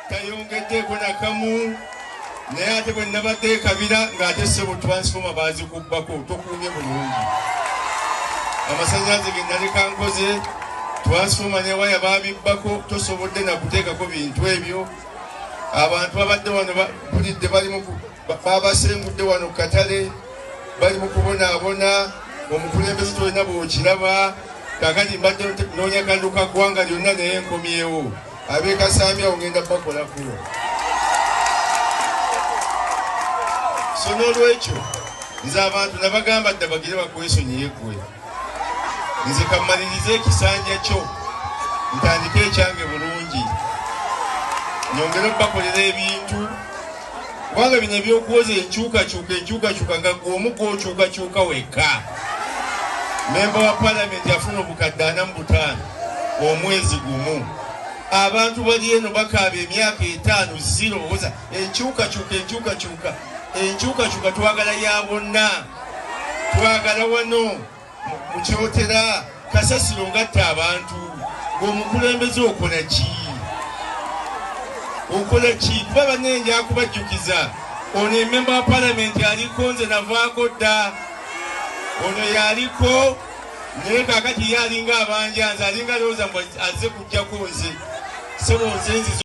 Tayongeddeeko nakamu, naye ate bwe nabadde e Kabira ng'ate ssebo transformer baazikubbako, tokuumye bulungi. Amasannyalaze ge naleka nkoze, transformer ne waya baabibbako, tosobodde na kuteekako bintu ebyo. Abantu babadde wano mpulidde bali mu babasengudde wano ku katale, bali mu kubonaabona. Omukulembeze tolina bw'okiraba. Kaakati mbadde nnoonya kalulu ka ggwanga lyonna naye nkomyewo. Ab'e Kasambya awo ngenda bakolako. So n'olwekyo nze abantu nabagamba dda bagire bakwesonyiye ggwe. Nze kammalirize ekisanja kyo ntandike ekyange bulungi, nyongere okubakolera ebintu, kubanga bino ebyokuwoza enkyukakyuka enkyukakyuka nga ggwe omu gw'okyukakyuka wekka. Memba wa palamenti afuna obukadde 45 omwezi gumu. Abantu bali eno bakaaba emyaka 5 zero. Owoza enkyukakyuka enkyukakyuka enkyukakyuka, twagala ya bonna, twagala wano mu Kyotera kasasiro ngatta abantu. Ng'omukulembeze okola ki? Okola ki? Kuba banne nja kubajjukiza, ono ememba wa palamenti aliko, nze navaako dda. Ono yaliko naye kaakati ye alinga abanja nze, alinga alowooza mbu azze kujjako nze. Ssebo nze nzize.